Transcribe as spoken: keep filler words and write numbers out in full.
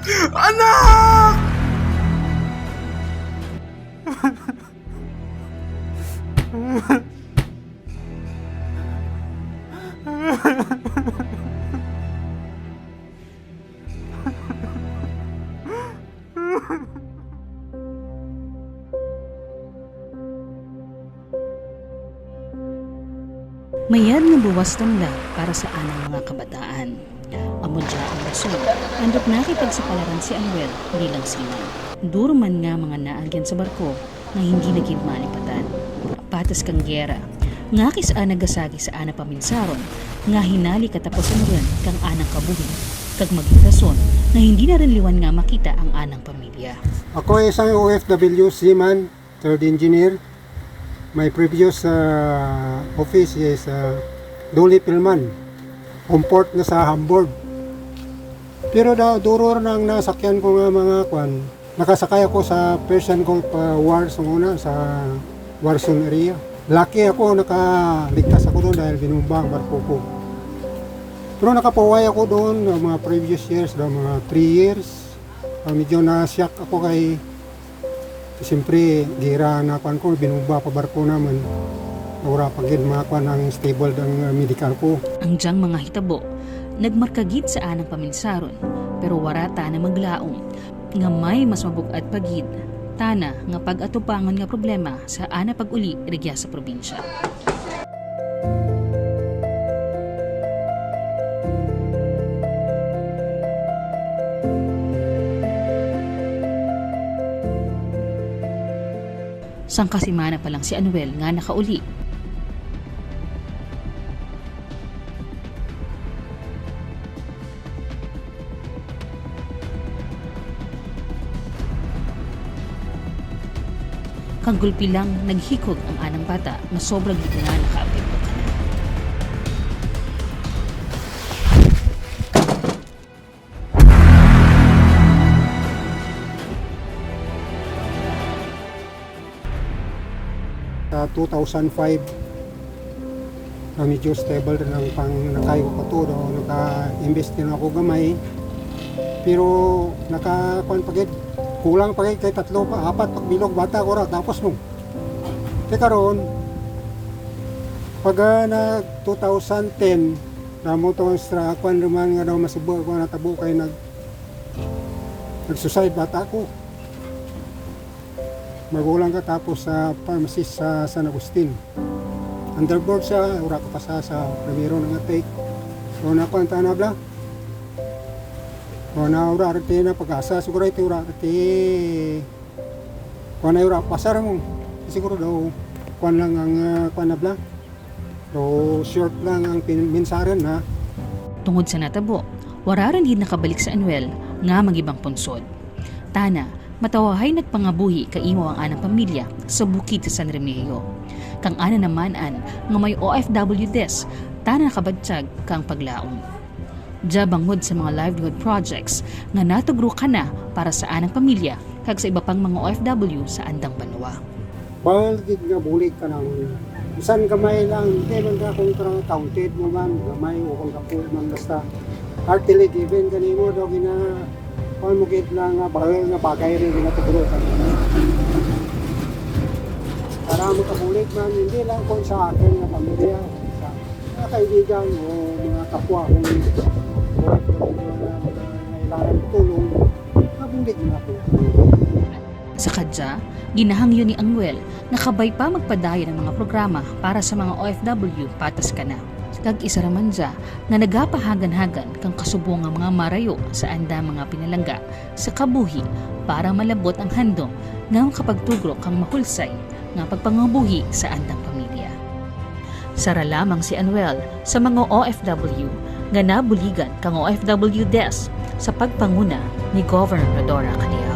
Anak! Mayad nga buwas tanla para sa anang mga kabataan. Amo dya ang rason, andut nakipagsapalaran si Anuel bilang seaman. Duro man nga mga naagyan sa barko nga hindi na gid malipatan. Patas kang giyera, nga kis-a nagasagi sa ana paminsaron, nga hinali katapusan run kang anang kabuhi, kag maging rason nga hindi na run liwan nga makita ang anang pamilya. Ako ay isang O F W seaman, third engineer. My previous, ah, office is, ah, Dole Pilman, home port nga sa Hamburg. Pero da-, duro na ang nasakyan ko nga mga kwan. Nakasakay ako sa Persian Gulf, ah, War sa una, sa war zone area. Lucky ako, nakaligtas ako doon dahil binumba ang barko ko. Pero nakapahuway ako doon, ah, mga previous years, daw mga three years. Ah, medyo na-shock ako kay, siyempre, giyera na kwan ko, binumba pa barko namun. Wara pa gid mga kwan ang stable ang, ah, medical ko. Ang dyang mga hitabo, nagmarka gid sa anang paminsaron, pero wara tana maglaom nga may mas mabug-at pa gid tana nga pag-atubangon nga problema sa ana pag-uli rugya sa probinsya. Sangka semana pa lang si Anuel nga nakauli. Kang gulpi lang naghikog ang anang bata nga sobra gid nga nakaapekto kana. Sa two thousand five, nga medyo stable run ang panglakay ko kato, daw naka-invest run ako gamay. Pero naka-, kwan pa gid, kulang pa gid kay tatlo pa, apat pa ka bilog bata ko ra, tapos no. Kay karon, pag, ah, nag two thousand ten, namo to stra-, kwan run man nga daw masubo ako natabo kay nag-, nag-suicide bata ko. Magulang katapos sa pharmacist sa San Agustin. Underboard siya, wara kapasa sa primero nga take. So, nakuan tana bala. So, na wara run ti na pag-asa, siguro ti wara run ti. Kuan na wara pasar mo. Siguro daw, kuan lang ang, ah, kuan na bala. So, short lang ang pin-, minsaran na. Tungod sa natabo, wara run gid nakabalik si Anuel nga mag-ibang punsod. Tana, matawahay nagpangabuhi kaimaw ang anang pamilya sa bukid sa San Remigio. Kang ana naman-an nga may O F W desk, tana nakabatyag kang paglaom. Dya bangod sa mga livelihood projects nga natugro kana para sa anang pamilya kag sa iba pang mga O F W sa andang banwa. Bahul gid nga bulig kanamo. Bisan gamay lang, hindi man ka kung tra-, counted mo man, gamay o kung kapo man, basta heartily given kanimo, daw gina-, kuan mo gid lang nga bahul nga bagay run ginatugro kanimo. Para makabulig man, hindi lang kung sa akun nga pamilya, sa mga kaibigan o mga kapwa kong O F W na mga nangangailangan tulong, mabulig man ako. Sa kadya, ginahangyo ni Anuel nga kabay pa magpadayon ang mga programa para sa mga O F W patas kana. Kag isara man dya nga nagapahagan-hagan kang kasubo nga mga marayo sa andang mga pinalangga sa kabuhi para malab-ot ang handum nga makapagtugro kang mahulsay nga pagpangabuhi sa andang pamilya. Sara lamang si Anuel sa mga O F W nga nabuligan kang O F W desk sa pagpanguna ni Governor Rhodora Cadiao.